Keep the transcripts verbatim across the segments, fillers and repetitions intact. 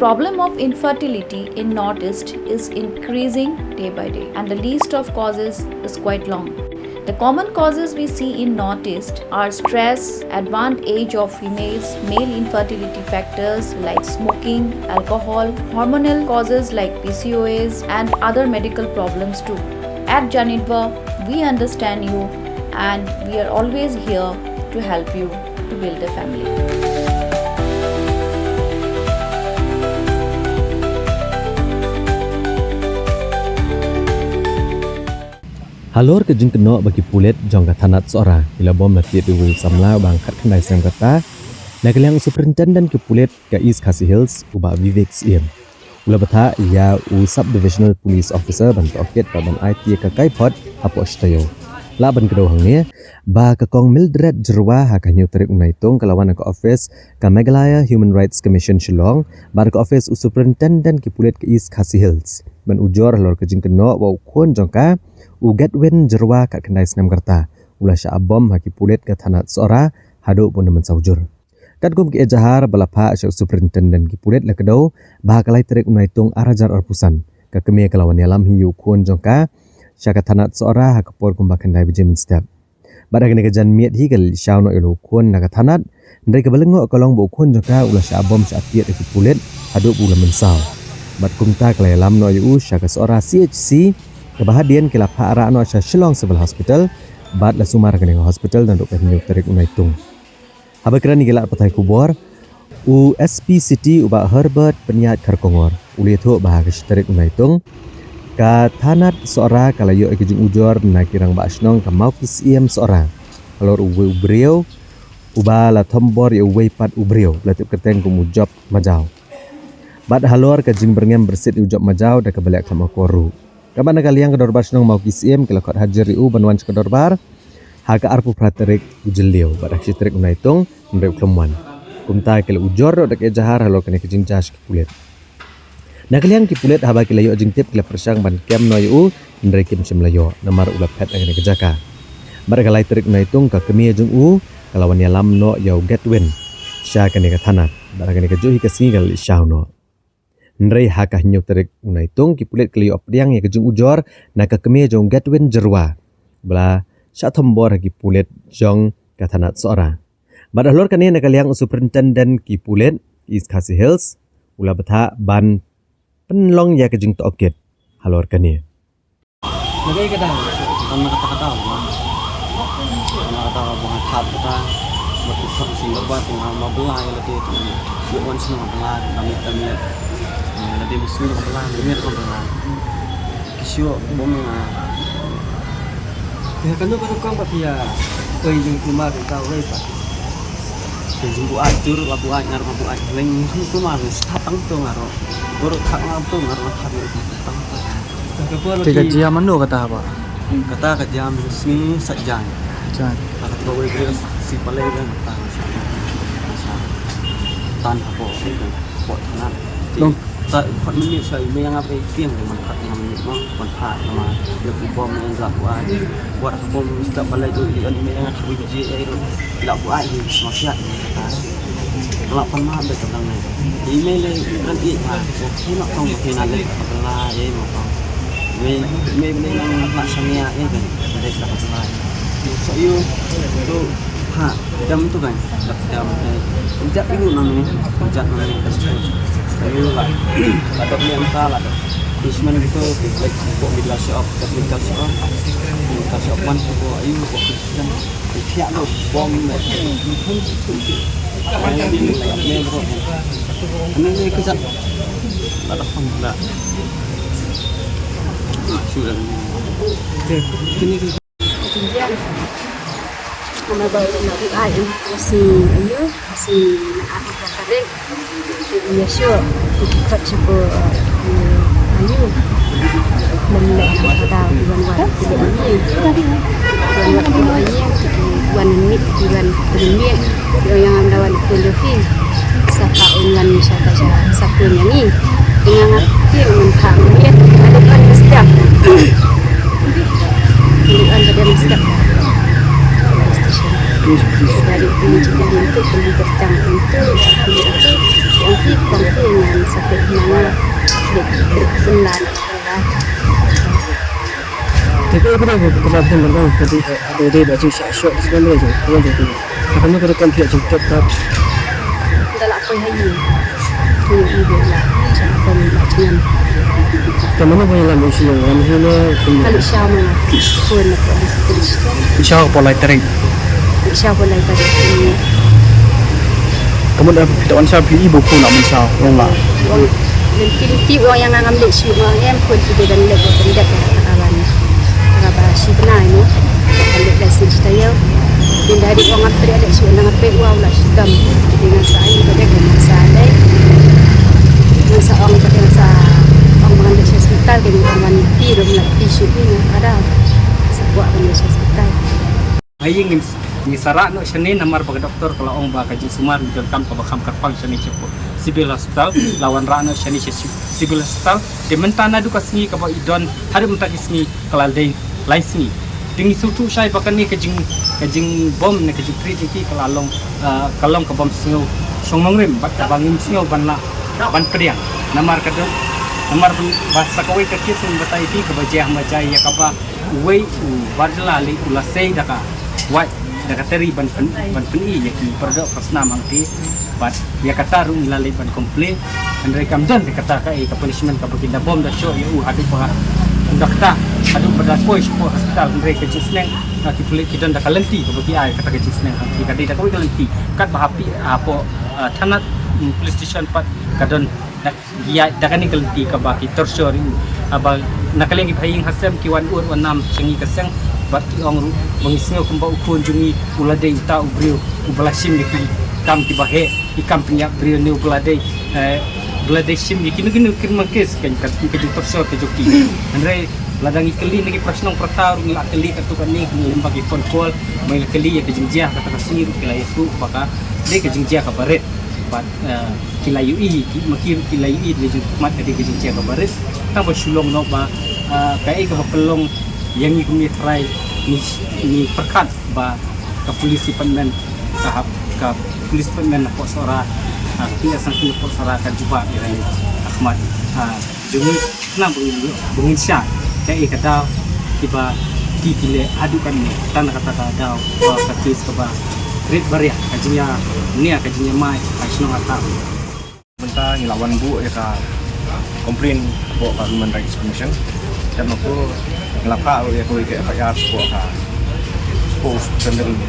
Problem of infertility in Northeast is increasing day by day, and the list of causes is quite long. The common causes we see in Northeast are stress, advanced age of females, male infertility factors like smoking, alcohol, hormonal causes like P C O S, and other medical problems too. At Janitva, we understand you and we are always here to help you to build a family. Halor ka jingkynnoh ba ki pulit jong ka thanat Sohra ki la bom la tied ïa u samla uba khatkhyndai snem ka rta, na ka liang u Superintendent ki pulit ka East Khasi Hills u Bah Vivek Syiem u la bthah ïa u Sub Divisional Police Officer ban tohkit bad ban aiti ïa ka kaiphod hapoh shi taïew. Lah ban kdew hangne ba ka Kong Mildred Jyrwa ha ka hynñiew tarik u Naitung ka la wan ha ka ophis ka Meghalaya Human Rights Commission Shillong bad ka ophis u Superintendent ki pulit ka East Khasi Hills ban ujor halor ka jingkynnoh ba u khun jong ka u Gedwin Jyrwa khatkhyndai snem ka rta u la shah bom ha ki pulit ka thanat Sohra haduh ba un da mynsaw jur. Katkum ka ejahar ba la phah sha u Superintendent ki pulit la kdew ba ha ka lai tarik u Naitung ar hajar arphew san ka kmie ka la wan ïalam hi ïa u khun jong ka sha ka thanat Sohra ha ka por kumba khyndai baje mynstep. Bad ha kane ka janmiet hi ka la leit shaw noh ïa u khun na ka thanat, hynrei kaba lyngngoh ka long ba u khun jong ka u la shah bom shah tied ha ki pulit haduh ba u la mynsaw. Bad kumta ka la ïalam noh ïa u sha ka Sohra C H C, kaba hadien ki la phah rah noh sha Shillong Civil Hospital bad la sumar ha kane ka hospital naduh ka hynñiew tarik u Naitung. Haba kren ïa ki lad pathai khubor, u S P City u Bah Herbert Pynïaid Kharkongor u la ïathuh ba ha ka shi tarik u Naitung ka thanat Sohra ka la ïoh ïa ka jingujor na ki rangbah shnong ka Mawki Syiem Sohra halor uwei u briew uba la thombor ïa uwei pat u briew ba la tip kyrteng kum u Job Majaw. Bad halor ka jingbyrngem byrsit ïa u Job Majaw da kaba leh khlem akor ruh. Kaba na ka liang ka dorbar shnong Mawki Syiem ki la khot hajir ïa u ban wan sha ka dorbar ha ka arphew phra tarik u Jylliew bad ha ka shi tarik u Naitung hynrei u khlem wan. Kumta ki la ujor noh da ka ejahar halor kane ka jingjia sha ki pulit. Na ka liang ki pulit haba ki la ïoh jingtip ki la pyrshang ban kem noh ïa u hynrei kim shym la ïoh namar u la phet ha kane ka jaka. Bad ha ka lai tarik u Naitung ka kmie jong u ka la wan ïalam noh ïa u Gedwin sha kane ka thanat bad ha kane kajuh hi ka sngi ka la leit shaw noh. Hynrei ha ka hynñiew tarik u Naitung ki pulit ki la ïoh pdiang ïa ka jingujor na ka kmie jong u Gedwin Jyrwa ba la shah thombor ha ki pulit jong ka thanat Sohra. Bad halor kane na ka liang u Superintendent ki pulit East Khasi Hills u la bthah ban pynlong ïa ka jingtohkit halor kane. Lagei ka dang. Tang na kata kata ba. Tang na kata ba nga thap kata. Ba tu thap sing ba tu nga ma belai la tu tu. Yo wan sing ma belai na mi tam mi. La de musu ma belai mi ma belai. Kisio bom nga. Ya kan tu ka tu kong ba pia. Oi jing tu ma ka wei pa. Ka jingbuaid tu ruh la buaid ngar ma buaid leng tu ma ni stap tang tu ngar ruh. Baru thak ngar tu ngar ruh thak ni tang tu. Te ka jia mano kata ba? Kata ka jia mynta sngi Saitjaiñ. Saitjaiñ. Kata ka wei gre si palei kan kata sa. Tan hapoh. Pok thanat. Long. Ta khot mynmiet sa i mei nga pei tieng man khat nga mynmiet mo man pha nama le ku bom yang ga ku ai. Wat ku bom stap balai tu i an mei nga thui je ai ro. La ku ai ni sma siat ni ta. La pan ma be ka dang ne. I mei le kan i ma. Ko ku na kong ma kena le ka la e ma kong. Mei mei le nang la sania e kan. Le ka la. So you tu ha. Dam tu kan, dam, eh, jat ibu nang ni, jat nang ni, ayu lah, lah dok ni angka lah dok. Isman gitu, like, kok medical shop, kok medical shop, medical shop man, kok ayu, kok Kristen, tiap lo bom ni, pun tu, ni ni bro, ni ni kejat, lah dok pun lah, sudah ni, kini. Ka jingjia. Namar ba u la buaid, u sngi ayu, u sngi arphew phra tarik. Te u ïa shoh, u khot sha ko, eh, ayu. Lem leh na ka daw, u wan wad, u wan wad, u wan wad, u wan wad, u wan wad, u wan wad, u wan wad. Te u ïa ngam da wan khun jong phi. Sa ka un wan sha ka sha sa khun jong ngi. Te nga ngam tieng un kha un ïa. Ado kan step. Ado kan step. Station. Dari ini juga untuk pembeli kertang untuk aku itu. Yang kita pun yang sa khun Te ka ïa ka dei ba ka dei ba jingshah shoh snem re jong ka jong ka. Ka kane ka dei kam phi jingtep ka. Da la poi ha ïing. Poi ha ïing da la. Ka mano ba ïalam u shu ïalam hi ne. Ka leit sha ma nga. Poi na ka. Leit sha ko lai tarik. Leit sha ko lai tarik. Ka mut da phi ta wan sha phi i ba u khun lam sha long la. Lynti lynti u ong ïa nga ngam leit shuh, nga ong em khun, phi dei ban leit ban pyndep ïa ka ban. Ka ba shi bnai mo. Ban leit leit shuh shi taïew. Phin da dei u ong ngam treh leit shuh, nga ong ngam treh, u ong la shi kam. Phi dei ngan sa ai ka dei ngan sa leit. Ngan sa ong ka dei ngan sa ong ba ngan leit sha hospital, ka dei u ong wan lynti ruh, ym lynti shuh phi, nga ka da. Sa kwah ban leit sha hospital. Ai ngi, ngi sa rah noh shane namar ba ka doktor ka la ong ba ka jingsumar ngi donkam kaba kham kyrpang shane sha Civil Hospital, la wanrah noh shane sha Civil Hospital. Te mynta naduh ka sngi kaba i don haduh mynta ki sngi ka la dei lai sngi. Te ngi sngewthuh shai ba kane ka jing, ka jingbom ne ka jingtreat jong ki ka la long, ah, ka long ka bom sngew shong nongrim bad kaba ngim sngew ban lah ban pdiang. Namar ka dei, namar ba sa kawei ka case ngi batai ïa phi kaba jia ha Majai ïa kaba uwei u bar jylla lei u la sei da ka wait da ka teri ban pyn, ban pyni ïa ki para doh para snam hangtei. Bad ïa kata ruh ngi la leit ban complain. Hynrei kam don ïa kata kaei ka punishment kaba ki da bom da shoh ïa u haduh ba ha, da kata haduh ba da poi sha hospital. Hynrei ka jingsneng, ah, ki pulit ki don da ka lynti kaba ki ai kata ka jingsneng hangtei, ka dei da kawei ka lynti. Katba ha phi hapoh, ah, thana, mm, police station pat ka don da, ïa, da kane ka lynti kaba ki torture ïa u. Haba na ka liang ki ba ha ïing ha sem ki wan ud wan nam sha ngi ka seng bad ki ong ruh ba ngi sngew kumba u khun jong ngi u la dei uta u briew uba la shim ïa ki kam kiba heh, ki kam pynïap briew ne uba la dei, eh, ba la dei shim ïa kino kino ki criminal case. Kan ka, ka jingtorture ka jong ki. Hynrei lada ngi kylli na ki para shnong para thaw ruh ngi la kylli katto katne, ngi lem bad ki phone call, ngi la kylli ïa ka jingjia kata ka sngi ruh ki la ïathuh ba ka dei ka jingjia kaba rit. Bad, eh, ki la ïohi, ki, ma ki ruh ki la ïohi da ka jingkhmat ka dei ka jingjia kaba rit. Tang ba shu long noh ba, eh, kaei kaba pynlong ïa ngi kum ki trai ngi, ngi pyrkhat ba ka police department ka hap, ka police department hapoh Sohra, ah, ka police station hapoh Sohra ka jubab ïa kane ha khmat, ah, jong ngi, khnang ba ngin, ba ngin shah kaei ka daw kiba ki, ki leh haduh katne. Tang na kata ka daw ba ka case kaba rit bariah, ka jingïa, ne ka jingïamai ha shnong ha thaw. Mynta ngi la wan buh ïa ka complaint hapoh ka Human Rights Commission. Te ma ko ngi la phah ruh ïa kawei ka F I R hapoh ka, hapoh u Superintendent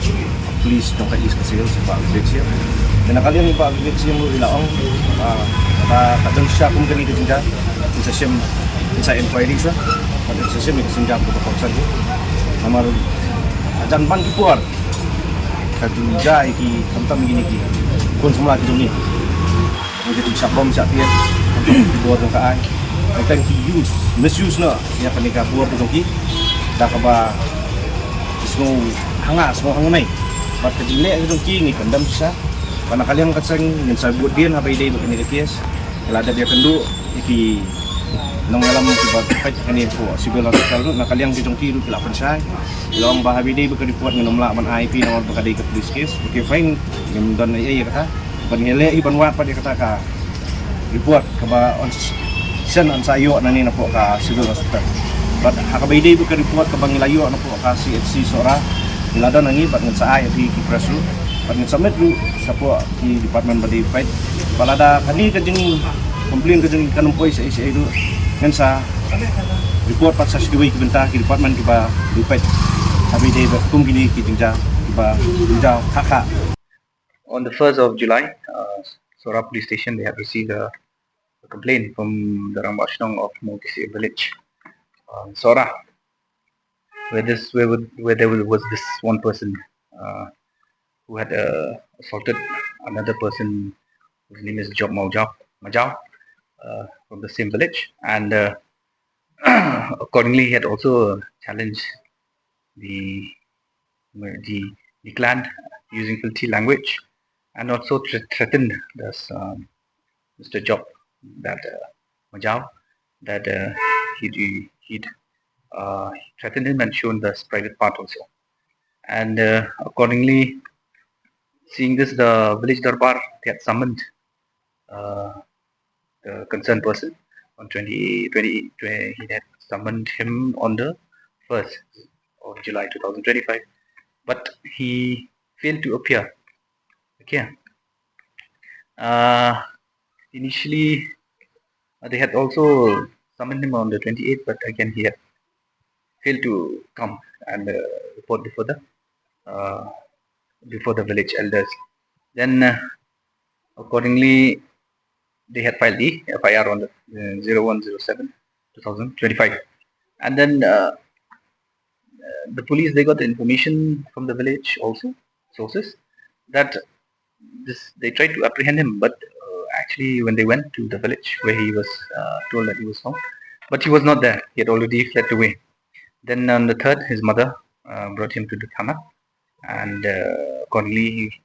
Police jong ka East Khasi Hills, Bah Vivek Syiem. Te na ka liang Bah Vivek Syiem ruh i la ong, ah, ka, ka don shisha kum kane ka jingjia, ngin sa shim, ngin sa inquiry shuwa, bad ngin sa shim ïa ka sienjam kaba kongsan. Namar hajan ban ki por ka jingjia ïa ki khamtam ïa kine ki khun samla ki jong ngi. Ngi ki shah bom shah tiar, ki bor jong ka aiñ. Tang ki use, misuse noh ïa kane ka bor ka jong ki da kaba ki sngew hanga, sngew hangne. Bad ka jingleh ka jong ki ngi condemn shisha. Bad na ka liang ka seng ngin sa bud dien haba ïadei bad kane ka case. Ngi la dep ïakynduh ïa ki nongïalam kiba peit kane hapoh Civil Hospital ruh, na ka liang ki jong ki ruh ki la pynshai. Ki ong ba haba ïadei bad ka report ngin ym lah ban ai ïa phi namar ba ka dei ka police case. Okay, fine, ngim don ei ei ïa kata. Ban ïaleh hi ban wad pat ïa kata ka report kaba yn send, yn sa ïoh nangne napoh ka Civil Hospital. Bad ha kaba ïadei bad ka report kaba ngi la ïoh napoh ka C H C Sohra, ngi la don nangne bad ngin sa ai ïa phi ki press ruh bad ngin submit ruh shapoh ki department ba dei peit. Bad lada kane ka jing complain ka jong ngi kan ym poi shaei shaei ruh, ngin sa report pat sha kiwei ki bynta, ki department kiba dei peit. Haba ïadei bad kum kine ki jingjia kiba jingjia khah khah. On the first of July, uh, Sohra Police Station, they had received a, a complaint from the Rangbah Shnong of Mawkisi village, um, Sohra, where this, where, would- where there was, was this one person, uh, who had, uh, assaulted another person whose name is Job Maujao, Majao, uh, from the same village. And, uh, accordingly, he had also challenged the, the, the clan using filthy language and also thre- threatened this, um, Mister Job, that, uh, Majao, that, uh, he'd, he'd, uh, threatened him and shown this private part also. And, uh, accordingly, seeing this, the village darbar, they had summoned, uh, the concerned person, on twenty, twenty, twenty, he had summoned him on the first of July two thousand twenty-five, but he failed to appear. Okay. Uh, initially, uh, they had also summoned him on the twenty-eighth, but again he had failed to come and uh, report before the uh, before the village elders. Then, uh, accordingly, they had filed the F I R on the uh, zero one zero seven two thousand twenty-five, and then uh, uh, the police, they got the information from the village also, sources, that this, they tried to apprehend him, but uh, actually when they went to the village where he was uh, told that he was found, but he was not there. He had already fled away. Then on the third, his mother uh, brought him to the thana, and uh, accordingly he,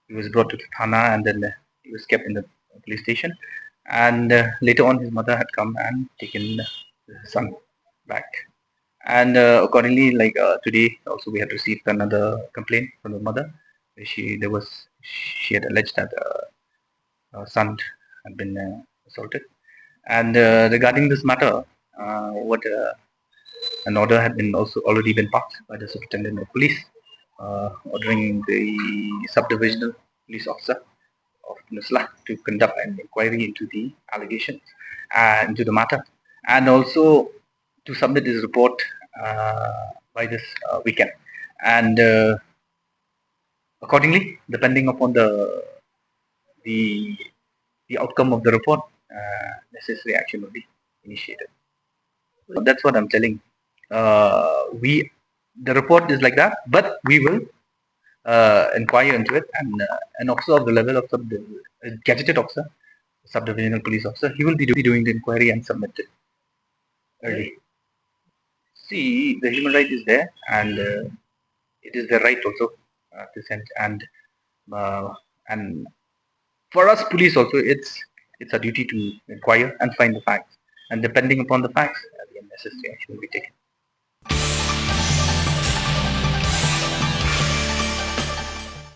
he was brought to the thana, and then uh, he was kept in the police station. And uh, later on, his mother had come and taken the son back. And uh, accordingly, like uh, today, also we had received another complaint from the mother. She, there was, she had alleged that uh, uh, son had been uh, assaulted. And uh, regarding this matter, uh, what uh, an order had been also already been passed by the superintendent of police, uh, ordering the subdivisional police officer of Nusla to conduct an inquiry into the allegations and into the matter, and also to submit his report uh, by this uh, weekend. And uh, accordingly, depending upon the the the outcome of the report, uh, necessary action will be initiated. So that's what I'm telling. Uh, we, the report is like that, but we will uh, inquire into it, and uh, an officer of the level of sub, gazetted officer, subdivisional police officer, he will be do- doing the inquiry and submit it early. See, the human right is there, and uh, it is their right also uh, to send. And uh, and for us police also, it's it's our duty to inquire and find the facts. And depending upon the facts, uh, the necessary action will be taken.